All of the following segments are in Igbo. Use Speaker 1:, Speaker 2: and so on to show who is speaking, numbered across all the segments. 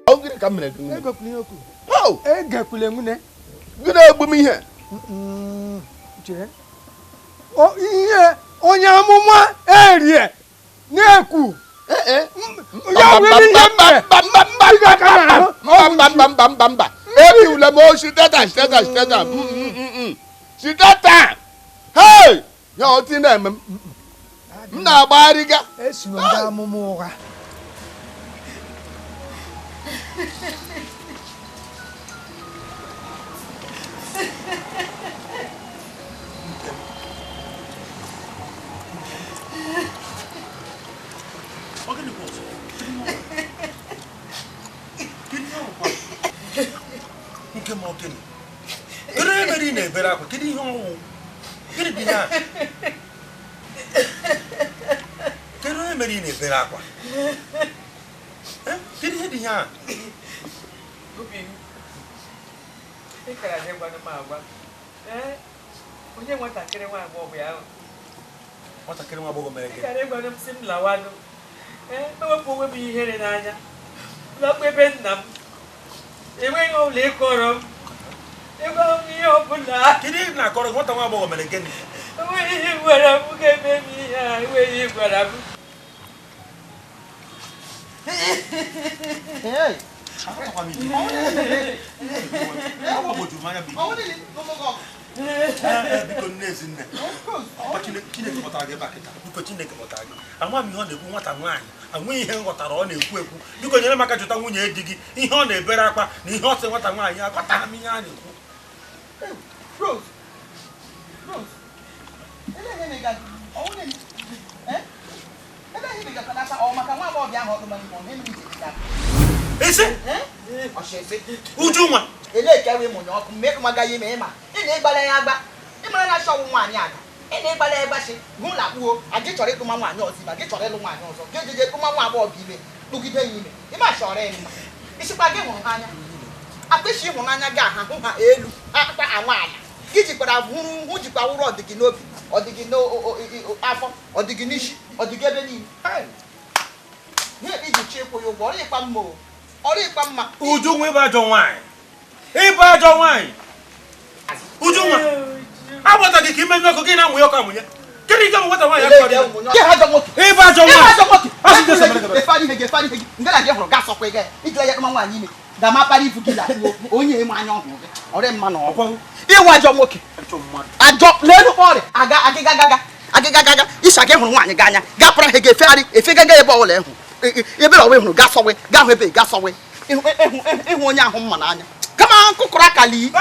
Speaker 1: Ọ gịnị ka m mere gị nwunye?
Speaker 2: Egekwula ihe okwu.
Speaker 1: Oh!
Speaker 2: Egekwula nwunye.
Speaker 1: Gị na-egbu m ihe.
Speaker 2: Chere. Ihe onye amụma erie na-ekwu. Ya nwere ihe mere.
Speaker 1: Mba
Speaker 2: Ị ga-aka n'ahụ.
Speaker 1: mba mba mba mba mba. Ebiwula m o siteta siteta siteta. Siteta. Hey! Ya otu ị na-eme m. M na-agbagharịga.
Speaker 2: Esi ndị amụma ụgha.
Speaker 3: Nke ma ọ gịnị? Kedu ihe mere ị na-ebere akwa? Kedu ihe ọnwụ? Gịnị bụ ihe a? Kedu ihe mere ị na-ebere akwa? Kedu ihe dị ihe a?
Speaker 4: Obi m, ị kara na ịgwanụ m agwa. Onye nwatakịrị nwa agbọghọ ya ahụ.
Speaker 3: Nwatakịrị nwa agbọghọ mere
Speaker 4: Ị
Speaker 3: gịnị?
Speaker 4: kara ịgwanụ m sị m lawanụ. Ewepụ onwe m ihere n'anya. Lakpu ebe nna m. Enweghị ụlọ ịkọrọ m. Ịgwa m ihe ọbụla.
Speaker 3: Kedu ihe na-akọrọ gị? Nwata nwa agbọghọ mere gịnị?
Speaker 4: Enweghị ihe gwara m ga-eme m ihe a. Enweghị ihe gwara m.
Speaker 3: Biko nne ezinne. Chineke kpọtara gị ebe a kịta. Biko Chineke kpọtara gị. Ama m ihe ọ na-ekwu nwata nwaanyị. Anweghị ihe m ghọtara ọ na-ekwu ekwu. Biko nyere m aka chọta nwunye di gị. Ihe ọ na-ebere akwa na ihe ọ sị nwata nwaanyị aghọtaghị m ihe a na-ekwu.
Speaker 5: Rose, Rose, ele ihe mega gị? Ọ nwunye gị? Ele ihe mega ka n'aka ọ maka nwa agbọghọbịa ahụ ọ dụma n'ime ọ na-eme ije gị aka?
Speaker 3: Isi?
Speaker 5: Ọchịsị.
Speaker 3: Ujunwa.
Speaker 5: Ele ka wee mụnye ọkụ mgbe ịkụmaga ya ime ịma. Ị na-ịgbala ya agba. Ị mara na achọ ọnwụ nwaanyị aga. Ị na-ịgbala ya ịgbachi hụ na akpụo a gị chọrọ ịkụma nwaanyị ọzọ ime, a gị chọrọ ịlụ nwaanyị ọzọ. Gị ejeje kụma nwa agbọghọ ime, kpụgide ya ime. Ị ma chọrọ ịma. Ịsịkwa gị hụrụ ha anya. Akpịsị ịhụnanya gị aha hụ ha elu akpa anwa ala. Gị jikwara hụrụ hụ jikwa wụrụ ọdịgị n'obi, ọdịgị n'afọ, ọdịgị n'isi, ọdịgị ebe niile. Ihe iji chi ịkwụ ya ụgwọ, ọrụ ịkpa mma o. Ọrụ ịkpa mma.
Speaker 3: Ujunwa ịbụ ajọ nwaanyị. Ịbụ ajọ nwaanyị. Ujunwa. Agbata gị ka ime ọkụ gị na-amụnye ọkụ amụnye. Kedu ike bụ nwata nwaanyị akọrọ
Speaker 5: Gị ha ajọ nwoke.
Speaker 3: Ịbụ ajọ
Speaker 5: Gị ha
Speaker 3: nwaanyị.
Speaker 5: ajọ nwoke.
Speaker 3: Asị gị esomere gị.
Speaker 5: Efeanyi ihe gị, efeanyi ihe gị. Nke na gị hụrụ gaa sọkwa ịga ya. Ijila ya kpama nwaanyị ime. Ga ma kpara ifu gị lakpuo. Onye ịma anya ọhụrụ gị. Ọrịa mma na ọgwụ. Ịwụ ajọ nwoke. Ajọ n'elu ọrịa aga agịga gaga agịga gaga ịsa gị hụrụ nwaanyị gị anya gaa para ha ga-efegharị efegaga ebe ọbụla ịhụ ebe ọbụla ịhụrụ gaa sọwe gaa hụ ebe gaa sọwe ịhụ onye ahụ mma n'anya kama nkụkụrụ akali.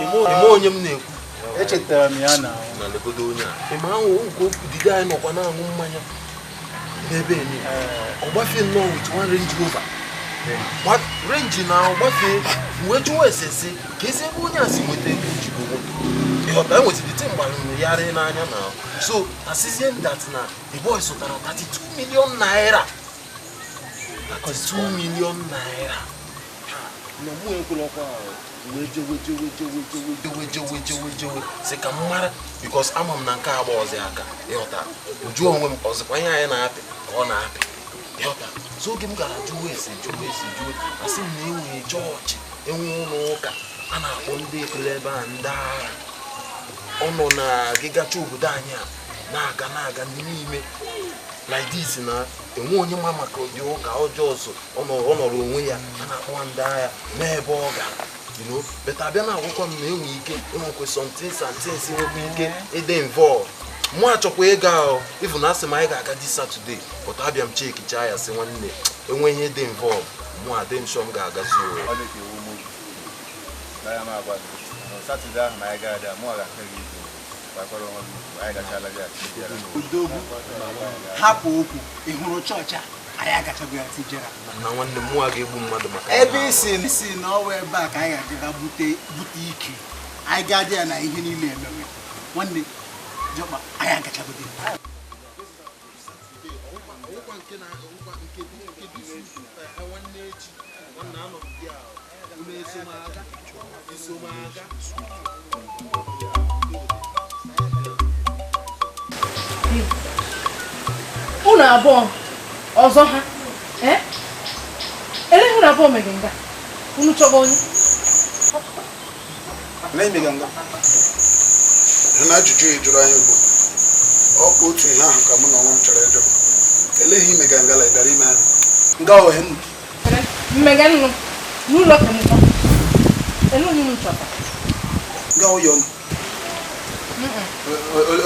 Speaker 3: Ime onye m na-ekwu.
Speaker 6: Echetara m ya na
Speaker 3: legodo onye a. Ime ahụ nke okwu diga anyị nọkwa na-aṅụ mmanya n'ebe enyi. Ọ gbafee nnọọ with one Range Rover.
Speaker 7: Renji na gbafee wee jụọ esese ka ezi ebe onye a si nweta ego jigo moto. Ịghọta enwetara ite mgbalụ yarị n'anya na so asịzie that na the boy zụtara 32 million naira. 2 million naira. Na mụ ekwelọkwa wee jewe sị ka m mara because ama m na nke agba ọzọ aka ịghọta jụọ onwe m ọzọkwa ihe anyị na-apị ka ọ na-apị ịghọta so oge m gara jụọ ese asị m na enwee chọọchị enwe ụlọ ụka a na-akpọ ndị ekpere ebe a ndị agha ọ nọ na gịgacha obodo anyị a na-aga n'ime like this na enwe onye ma maka ụdị ụka ọjọọ so ọ nọrọ onwe ya a na-akpọ ndị agha n'ebe ọ gara. You know, but abịa na akwụkwọ m na-enwe ike enwekwe something nwekwa ike ịdị involved. Mụ achọkwa ịga ahụ even asị m anyị ga-aga this Saturday but abịa m chekicha ya sị nwanne enwe ihe dị involved mụ adị m sure m ga-agazi
Speaker 6: hapụ okwu ị hụrụ chọọchị a anyị agachago ya tijera
Speaker 7: na nwanne m mụ ga-egbu mmadụ maka
Speaker 6: ebe isi na ọwa ebe a ka anyị ga-aga bute ike anyị ga-adị ya na ihe niile emewe nwanne jọkpa anyị agachago dị
Speaker 8: unu abụọ ọzọ ha ele unu abụọ mere nga unu chọrọ onye
Speaker 9: na ajụjụ ị jụrụ anyị bụ ọkwa otu ihe ahụ ka mụ na onwe m chọrọ ịjụ eleghị imega ngala ị bịara ime anyị
Speaker 6: nga ohe
Speaker 8: mmega nnu n'ụlọ ka m ele onye unu chọta
Speaker 6: nga ụyọ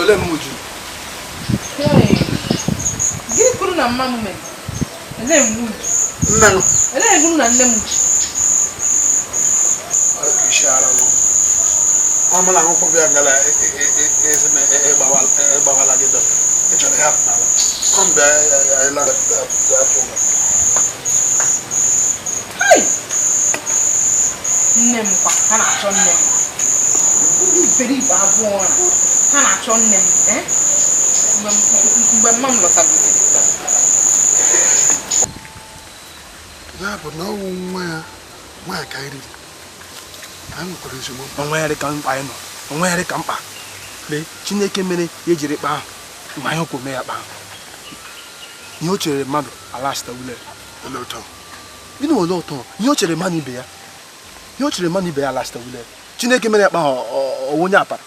Speaker 6: ole m uju
Speaker 8: gịnị kwuru na mma m mere ele m uju
Speaker 9: nne m
Speaker 8: ele kwuru na nne m uju
Speaker 9: ọ mụ na akwụkwọ bịa ngala ịgbawala gị dọ ị chọrọ ịhapụ n'ala ọ mgbe
Speaker 8: nne m kwa ha na-achọ nne m ndị iberibe abụọ ha na-achọ nne m mgbe mma m lọtagoziri
Speaker 9: ya bụ na ọwụ nwa ya nwaanyị ka iri anyị nwekwara ezigbo
Speaker 6: onwe ya dị ka mkpa anyị nọ onwe ya dị ka mkpa lee Chineke mere ya ejiri kpa ahụ mgbe anyị kwụ mee ya kpa ahụ ihe o chere mmadụ alachitawule gịnị were ụtọ ihe o chere mmadụ ibe ya ihe o chere mmadụ ibe ya alachitawule Chineke mere ya kpa ahụ ọwụ onye apara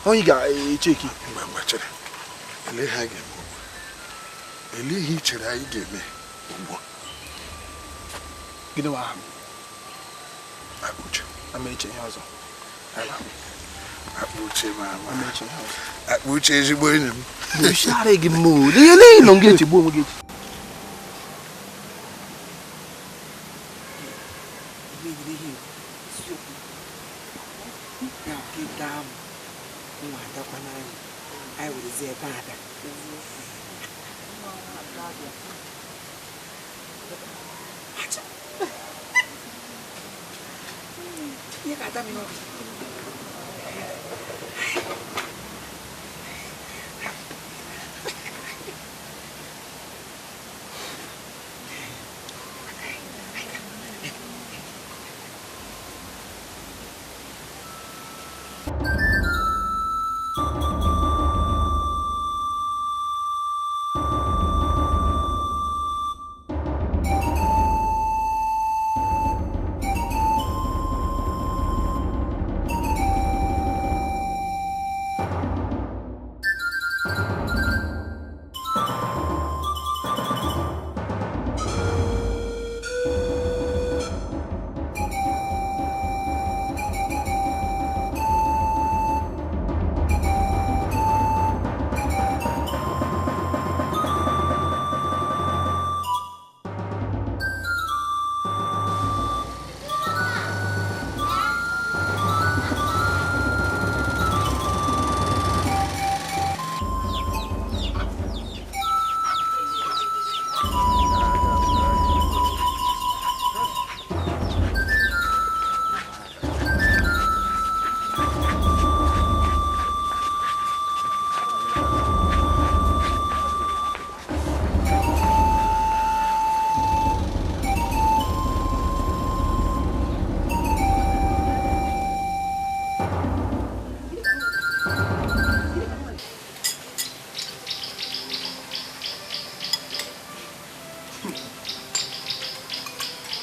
Speaker 6: onye ga-echeki
Speaker 9: mgbe chere ele ihe anyị ga-eme ele ihe i chere anyị ga-eme ugbu a
Speaker 6: gịnị nwa aha m
Speaker 9: akpa uche
Speaker 6: ama eche ihe ọzọ
Speaker 9: akpa uche ma akpa uche ezigbo enyi m
Speaker 6: isi ara gị mma ihe niile nọ nga echegbu onwe gị echi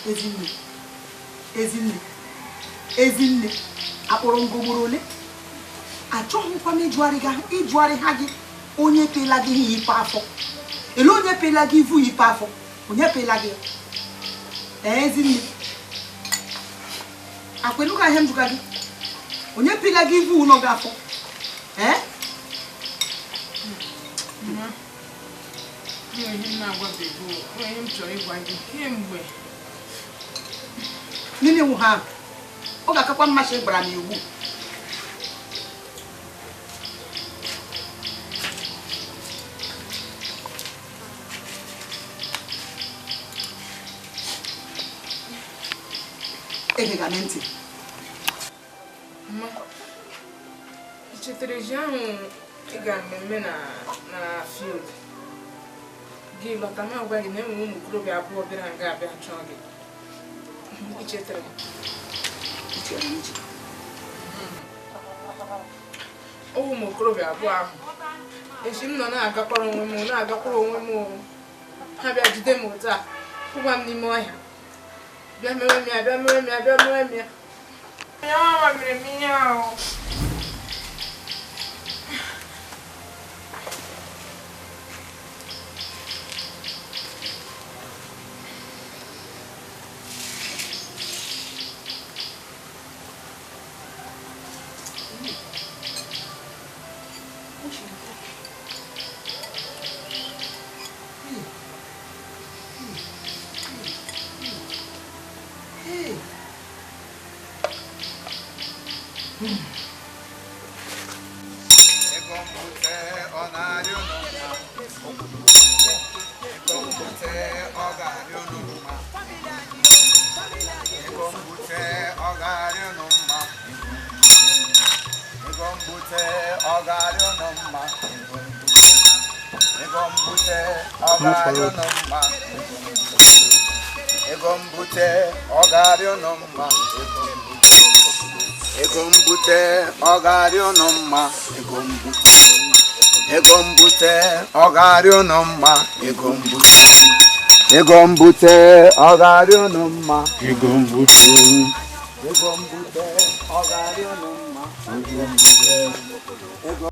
Speaker 5: Ezinne, Ezinne, Ezinne, akpọrọ ngomoro ole? Achọghịkwa m ịjụgharị ha gị onye pela gị ihe ife afọ. Ele onye pela gị ivu ife afọ? Onye pela gị? Ee, Ezinne. Akweluka ihe m jụga gị. Onye pela gị ivu ụlọ gị afọ? Ee?
Speaker 10: Mma, ihe m na-agwabeghị, ihe m chọrọ ịgwa gị kemgbe.
Speaker 5: Nini wụ ha? Ọ ga-akakwa mmasị gbara m iwu. Egega m ntị.
Speaker 10: Mma, ị chetara ji ahụ ị gara mmemme na field? Gị lọta m agwa gị na enwere ụmụ okorobịa abụọ bịara nga abịa chọọ gị. Ị chetara? Ụmụ okorobịa abụọ ahụ echi m nọ na-agakwara onwe m ha bịa jide m otu a kwụba m n'ime ọhịa bịa mewe m ya bịa mewe m ya bịa mewe m ya ya nwa mere m ihe ahụ.
Speaker 11: Ego mbute ọ ga-arị ụnụ mma. Ego mbute ọ ga-arị ụnụ mma. Ego mbute. Ego mbute ọ ga-arị ụnụ mma. Ego mbute. Ego mbute ọ ga-arị ụnụ mma. Ego mbute. Ego